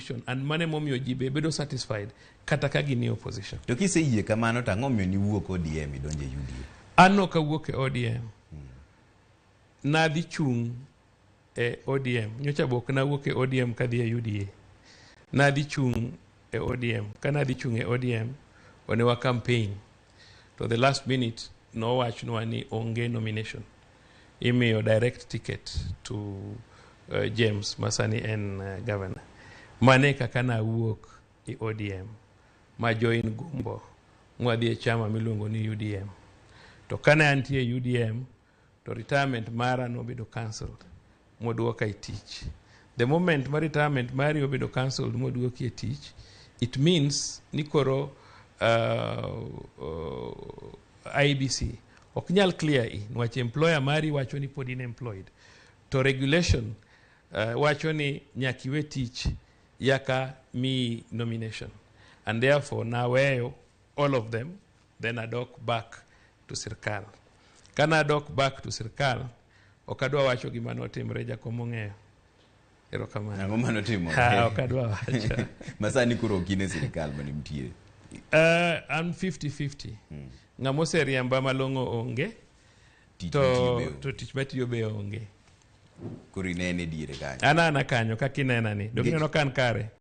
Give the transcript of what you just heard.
opposition and mano emomiyo ji be bedo satisfied kata ka gin e opposition. To kiseyie kamano to ang'o momiyo niwuok ODM idonjo e UDA? An ok awuok e ODM. Nadhi chung' e ODM. Nyocha be ok nawuok e ODM kadhi e UDA. Nadhi chung' e ODM. Ka nadhi chung' e ODM, onewa campaign. To the last minute nowachnwa ni onge nomination. Imiyo direct ticket to James masani en governor. Mane kaka nawuok e ODM ma join Gumbo mwadhi e chama miluongo ni UDM. To kane antie e UDM to retirement mara nobedo cancelled moduoka e tich. The moment ma retirement mari obedo cancelled moduoki e tich, it means ni koro IEBC ok nyal clear i niwach employer mari wacho ni pod in employed. To regulation wacho ni nyaka iwe tich yaka miyi nomination. And therefore naweyo all of them, then adok back to sirkal. Kana adok back to sirkal, ok adwa wacho gima notimre jakom ong'eyo. Erokamano. Ang'o manotimore? Ha, ok adwa wacho. Ma sani koro ok in e sirikal mane nitie. An 50-50. Ng'ama oseriemba malong'o onge, Tich to, matiyo be onge. To tich matiyo be onge. Koro inene diere kanyo. An ana kanyo kaka inena ni. Dong ineno ka an kare.